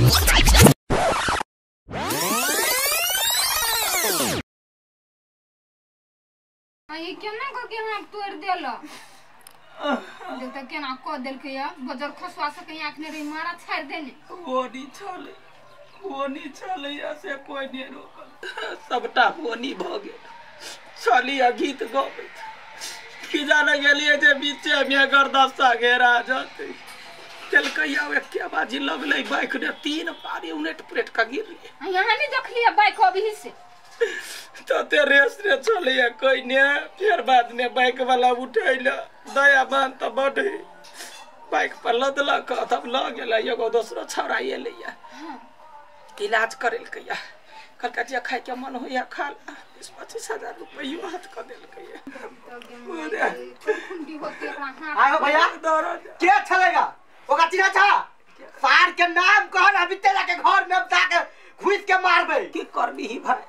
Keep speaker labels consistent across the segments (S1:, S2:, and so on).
S1: ई केना क के हाथ तोड़ देला देख त केना क देलकै या बजर खसवा से कहीं आखने रे मारा छाड़ देने
S2: होनी छले या से कोई नहीं रोकल सबटा होनी भ गेल छलिया गीत गबैत की जाने गेलिए जे बीचे में गर्दस्ता घेरा जतै केलकै या एके बाजी लगलै बाइक ने तीन पारी उनेट पलेट का गिरलिए।
S1: यहाँ नहीं देखलिए बाइक अभी से
S2: तते रेस रे चलिया कोई ने फिर बाद में बाइक वाला उठैला दया मान त बड बाइक पर लदलक तब ल गेल एगो दोसरो छौड़ा एलैया इलाज करेलकैया कहलकै जे खाय के मन होइया खा ला 20-25 हजार रुपैयो हाथ क देलकैया।
S3: आयो भैया के छलेगा ओकरा चिन्है छ सार के नाम कहन अभी तेरा के घर में जाके घुस के मारबै।
S2: की करबी भाई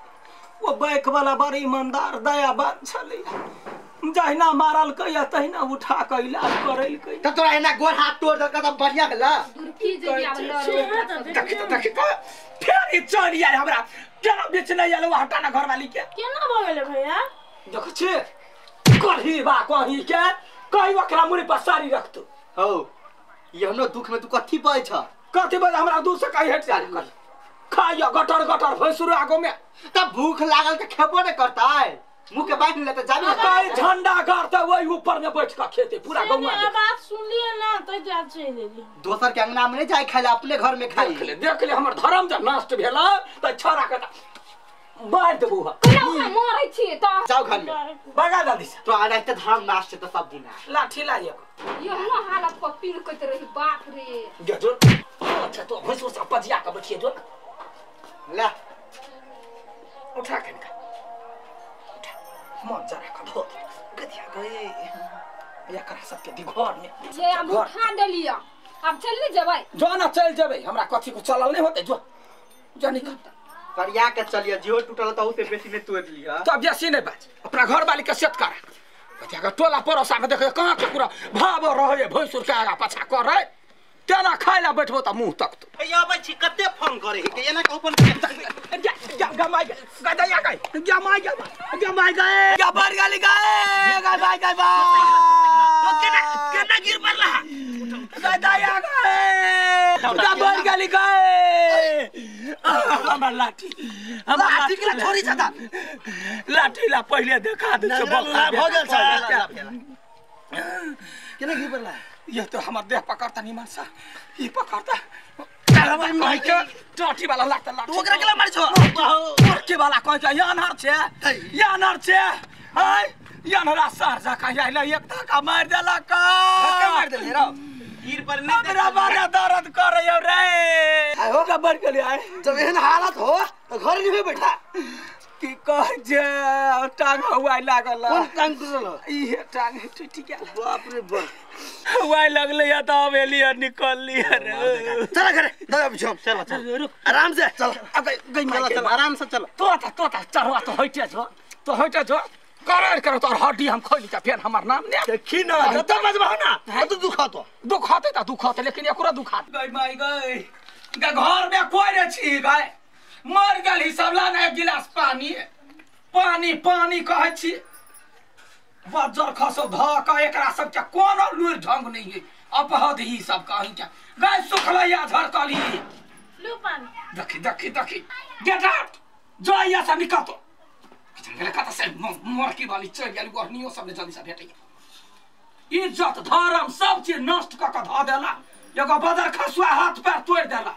S2: वो बाइक वाला बड़ ईमानदार दयावान छलै जहिना मारलकै तहिना उठा के इलाज करेलकै
S3: त तोरा एना गोर हाथ तोड़ देलकै त बढ़िया भेला
S1: दुर्की जे आब लड़
S2: देखि त देखि त फेर ई चल आयल हमरा केना बेचने आयल ओ हटा ना घरवाली के
S4: केना भ गेलै भैया।
S2: देख छी कही बा कही के कही ओकरा मुड़ी पर साड़ी रखतौ।
S3: हौ ई हमरो दुख में तू कथी पाइ छ
S2: कथी बज हमरा दूर से कही हट जा खाइया गटर गटर भैंसुर आगो में
S3: त भूख लागल त खेबो नै करतै मुंह के बांध लेते जाबी
S2: कई झंडा गाड़ते वही ऊपर में बैठ के खेते पूरा गौवा
S4: से बात सुन लिए ना त जा चल गेली
S3: दोसर के अंगना में नहीं जाय खाइला अपने घर में खाई
S2: देख ले हमर धर्म जब नष्ट भेला त छोरा के मार देबू
S1: केना ओकरा मारै छी त
S3: जाओ घर में
S2: बगा दादी से
S3: तो आना त धर्म नष्ट त सब गुना
S2: लाठी ला एक
S1: यो हम हालत पर पीन कत रही बाप रे
S2: जो जो अच्छा तो भैंसुर से पजिया के बैठिए जो
S3: ला
S2: उठा के निकाल उठा मन जरा के धो गदिया गए एकरा सबके दी घर में
S1: ये अब उठा देलिया अब चल नहीं जेबै
S2: जो ना चल जेबै हमरा कथी को चलल नहीं होते जो जो निकल
S3: करिया के चलिया जियो टूटल त उसे बेसी ने तोड़ लिया
S2: तब बेसी नहीं बाज अपना घर वाली के सेट कर गदिया के टोला पड़ोसा में देखे कहां के पूरा भाव रहे भैंसुर के आगा पाछा करे तेना खाइला बैठबो त मुंह तक तो
S3: भैया अबै छी कते फोन करे के एना के ओपन
S2: जा जा गमाई गदया गए गमाई गमाई गए गा बढ़ गली गए गा भाई गा बा
S3: केना केना गिर पड़ला
S2: गदया गए गा बढ़ गली गए हमर लाठी हमर
S3: लाठी के छोरी छता
S2: लाठी ला पहिले देखा दे छ
S3: भ गेल छ केना गिर पड़ला
S2: ये तो हमार देह पकड़ता नहीं मनसा ये पकड़ता कहि के टाटी वाला लागता लाठी
S3: तू ओकरा केला मारै छो
S2: के वाला कहि के यानर छे यानर छे आय यानरा सार जा कहि आइला एक धक्का मार देलक
S3: धक्का मार देले रो गिर पर नहीं
S2: हमरा बड़ा दर्द करैयो रे
S3: आय हो
S2: गबर गेली आय
S3: जब एहन हालत हो त घर नहीं बैठा
S2: की कह जे टांग हुआइ लागल
S3: कोन टांग टूटल
S2: इहे टांग टूटि गेल
S3: बाप रे बाप
S2: हुआइ लगलै या त अब एलिया निकलली रे
S3: चल घरे दादा पीछे चल चल आराम से चल
S2: अब गई
S3: चल चल आराम से चल
S2: तो चढ़वा तो होइते छो तो होइते छो करे करे तोर हड्डी हम खोलि के फेर हमर नाम ने
S3: देखी ना जत मजबा ना तो दुखातो
S2: दुखाते त दुखाते लेकिन एकरो दुखात गई माई गई गा घर में कोई रे छी गई मर गेल ही सब ला ना एक गिलास पानी पानी पानी कहै छी बजर खसो ध के एकरा सब के कोनो लूर ढंग नहीं है अपहद ही सब कहीं के गई सुखलैया झरकली
S4: लो पानी
S2: देखी देखी देखी गेट आउट जो यहाँ से निकल तो गेले कत से मरकी वाली चल गेल गोहनियो सब ने जल्दी से भेटैया इज्जत धर्म सब चीज नष्ट क के ध देला एगो बदर खसुआ हाथ पैर तोड़ देला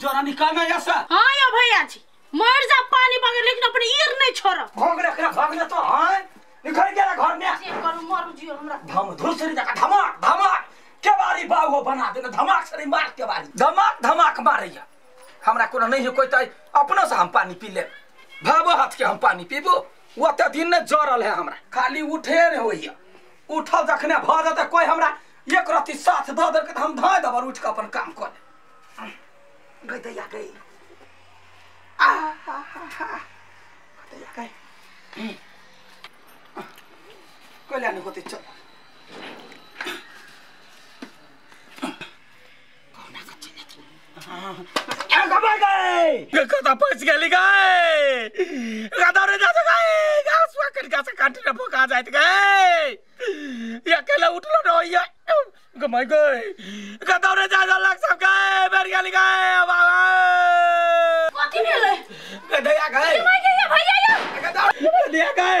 S2: जरा निकालना यहाँ से।
S4: हाँ यो भैया जी मर जा पानी बगैर लेकिन अपने ईर नहीं छोड़ो
S2: भोग रख भोग तो हाँ निकल गेला घर में
S4: जे करू मरू जियो हमरा
S2: धम धुसरी जका धमाक धमाक के बारी बाऊ बना देना धमाक से मार के बारी धमाक धमाक मारैया हमरा कोनो नहीं है कोई त अपनो से हम पानी पी ले भाबो हाथ के हम पानी पीबो ओते दिन ने जरल है हमरा खाली उठे ने होइया उठल जखने भ जते कोई हमरा एक रति साथ द देलक त हम धाय दबर उठ के अपन काम कर ले गई दैया गई आ हा हा दैया गई कल्याण होते चल कता फंस गेली गए गदौरे जा गए घास कर घास काट रे भोका जाइत गए अकेला उठलो न होइया गमाई गए गदौरे जा जा लग सब गए मर गेली गए बाबा
S4: कथि भेलै
S2: गदया गए
S4: गमाई गए भैया यो
S2: गदया गए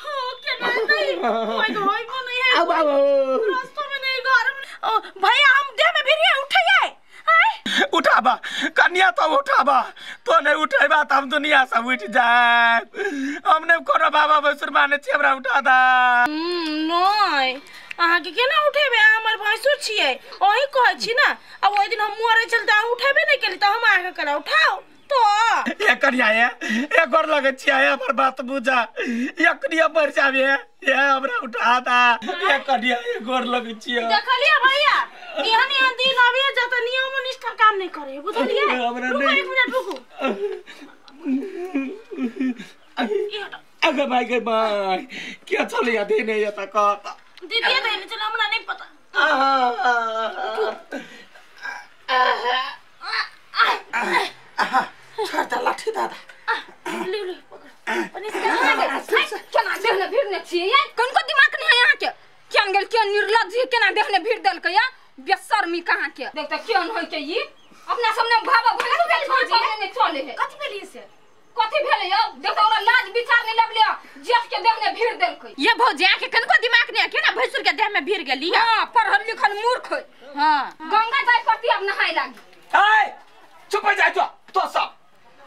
S4: हो केना नहीं कोई होई को नहीं है
S2: आउ बाबू
S4: रास्ता में नहीं घर में भैया हम देह में भिड़िए उठिए
S2: उठाबा कन्या तो उठाबा तो नहीं उठेबा त हम दुनिया सब उठ जाए हमने कोनो बाबा भैंसुर माने छी हमरा उठा दा
S4: नहीं अहाँ के केना उठेबे हमर भैंसुर छियै ओही कहै छी ना आ ओहि दिन हम मरे छल त अहाँ उठेबे नहीं केली त हम अहाँ के केना उठाओ तो
S2: ये कन्या ये एक और लगे छियै हमर बात बुझा एकनिया मर जाबे ये हमरा उठा दा ये कन्या एक और लगे छियै
S4: देखलियै भैया एहन एहन दिन आबि जत नियम निष्ठा काम नहीं करे बुझलियै रुको एक मिनट रुको
S2: अगे भाई के भाई क्या चलिया देने ये तक
S4: दीदी देने चल हमरा नहीं पता
S2: छोड़ दे लाठी दादा
S4: ले ले पकड़
S1: केना देहने भीड़ ने छियै ये कोन को दिमाग नहीं है यहाँ के केन गेल केन निर्लज्ज है केना देहने भीड़ देलकै या बेशर्मी कहाँ के देख त केन होय के ई अपना सामने भावा भला भेल नहीं चले है
S4: कथि भेलिए से
S1: कथि भेलै यौ देख त ओकरा लाज विचार नहीं लगले जेठ के देहने भीड़ देलकै
S5: ये भौजी के कनको दिमाग नहीं है केना भैंसुर के देह में भीड़ गेली
S1: हां पढ़ल लिखल मूर्ख है
S5: हां
S1: गंगा जाय पड़ती अब नहाय लागी
S2: ए चुप हो जाय तो सब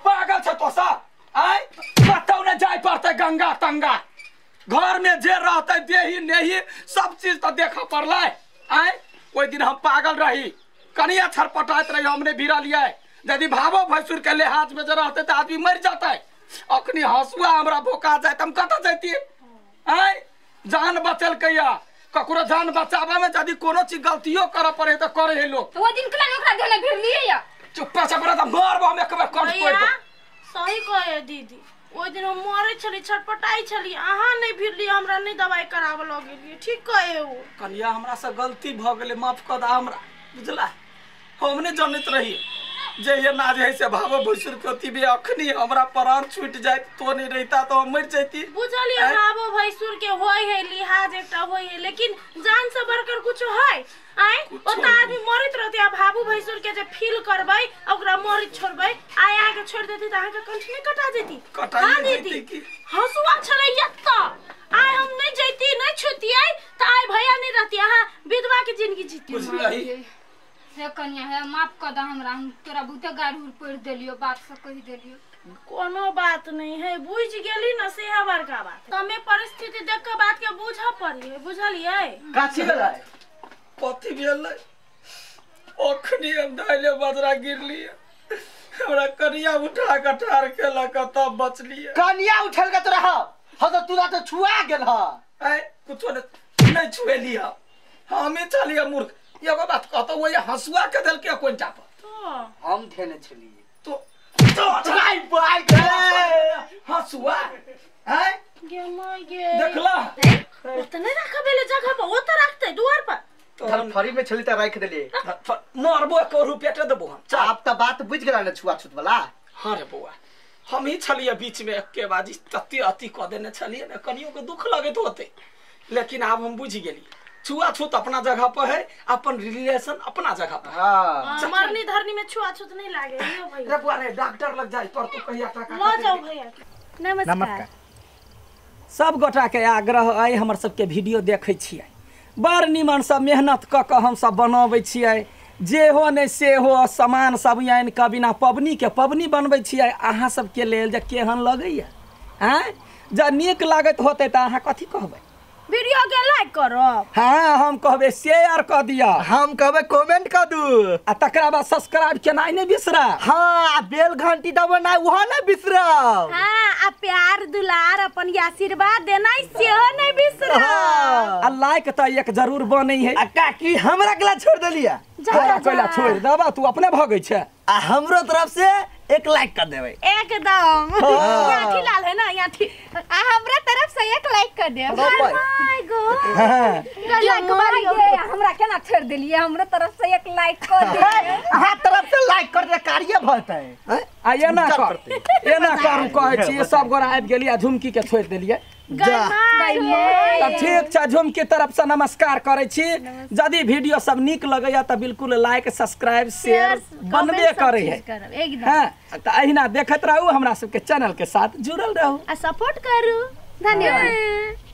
S2: पागल छ तो सब आय कतौ न जाय पड़तै गंगा तंगा घर में जे रहतै देही नेही सब चीज तो देखऽ पड़लै आय ओहि दिन हम पागल रही कनिया छरपटाइत रही हमने भिड़लियै यदि भावो भैंसुर के लिहाज में जे रहतै तऽ आदमी मरि जेतै अखनी हंसुआ हमरा भोका जाय तऽ हम कतऽ जैतियै आय जान बचेलकैया ककरो जान बचाबऽ में यदि कोनो चीज गलतियो करऽ पड़े तऽ करे है लोग
S1: ओहि दिन केना ओकरा देहने भिड़लियै या
S2: चुप्पा चपरा तऽ मारबो हम एक बेर कंठ तोड़ि देब
S4: सही कहे दीदी ओहि दिन हम मरे छली छटपटाइ छली अहाँ नहीं भिड़ली हमरा नहीं दवाई कराबऽ लऽ गेलियै ठीक कहे ओ
S2: कन्या हमरा से गलती भऽ गेलै माफ कऽ दे हमरा बुझला हम नहि जनैत रही जे ये ना जे से भावो भैंसुर के अथी भी अखनी हमरा प्राण छूट जाइत तो नहीं रहिता तो हम मरि जैती
S4: बुझलियै भावो भैंसुर के होय है लिहाज एकटा होय है लेकिन जान से बढ़कर कुछ है आय ओता आदमी मरैत रहते आ भाबू भैंसुर के जे फील करबै ओकरा मरैत छोड़बै आय अहाँ के छोड़ देती त अहाँ के कंठ नहीं कटा जेती
S2: कटा जेती की
S4: हंसुआ छलै एत्त आय हम नहीं जैती नहीं छुतियै त आय भैया नहीं रहती अहाँ विधवा के जिंदगी जीती
S2: बुझलही
S1: हे कन्या हे माफ कर दे हमरा हम तोरा बहुते गारि उर पढ़ देलियो बात से कहि देलियो
S4: कोनो बात नहीं है बुझ गेली न से है बड़का बात तमे परिस्थिति देख के बात के बुझ पड़ी है बुझलियै
S3: काची भेलै
S2: कथि भेलै अखनी हम दाइले बजरा गिरलियै हमरा कनिया उठा के ठार केलक तब बचलियै
S3: कनिया उठल के तोरा ह त तोरा त छुआ गेल ह
S2: ए कुछो नहीं छुएली ह हमे चलिए मूर्ख एगो बात कहतो वो हंसुआ के देलकै कोनटा पर
S4: तो
S3: हम धेने छलियै
S2: तो
S3: चलाई बाय गए
S2: हंसुआ हैं
S4: गे my गे
S2: देखला
S4: ओत नहीं राखबे ले जगह पर ओत राखते दुआर पर
S3: धरफरी में छली त राख देलियै
S2: मारबो एको रुपया देबो हम
S3: आब त बात बुझ गेला न छुआ छूत वाला
S2: हां रे बौआ हम ही छलियै बीच में एक्के बाजी तते अति क देने छलियै ने कनियो के दुख लगैत होते लेकिन आब हम बुझ गेलियै छुआ छूत अपना जगह पर है अपन रिलेशन अपना जगह पर
S3: हां
S4: मरनी धरनी में छुआ छूत नहीं लागे यो भैया
S2: रे बुआ रे डॉक्टर लग जाई पर तू कहिया टाका
S4: ल जाओ भैया नमस्कार
S2: सब गोटा के आग्रह अइ हमर सबके वीडियो देखै छियै बड़ निमन सब मेहनत कऽ कऽ हम सब बनबै छियै जे हो नहि से हो सामान सब आनि कऽ बिना पबनी के पबनी बनबै छियै अहाँ सबके लेल जे केहन लगैया आँय जँ नीक लागैत होतै तऽ अहाँ कथी कहबै
S4: वीडियो के लाइक करब
S2: हाँ हम कहबै शेयर कऽ दिअ
S3: हम कहबै कमेंट कऽ दू
S2: आ तकरा बाद सब्सक्राइब केनाइ नहि बिसरब
S3: हाँ आ बेल घंटी दबेनाइ ओहो नहि बिसरब
S4: हाँ आ प्यार दुलार अपन आशीर्वाद देनाइ सेहो नहि बिसरब
S2: आ लाइक तऽ एक जरूर बनै है
S3: आ काकी हमरा केला छोड़ देलियै
S2: तोरा कोइला छोड़ि देबा तू अपने भगै छै
S3: आ हमरो तरफ से एक लाइक कर देबै
S4: एकदम यहाँ लाल है ना यहाँ
S5: आ हमरा तरफ से एक लाइक कर देब
S4: my God
S1: हमरा केना छोड़ देलियै हमरो तरफ से एक लाइक कर दे
S3: अहाँ तरफ से भतै
S2: आ एना कर एना करू कहै छी सब गोरा आबि गेलियै आ झुमकी के छोड़ि देलियै। तऽ ठीक छै, झुमकी तरफ से नमस्कार करै छी। यदि वीडियो सब नीक लगैया तऽ बिल्कुल लाइक सब्सक्राइब शेयर बनबे करै है। हाँ, तऽ अहिना देखैत रहू, हमरा सबके चैनल के साथ जुड़ल रहू
S4: आ सपोर्ट करू। धन्यवाद।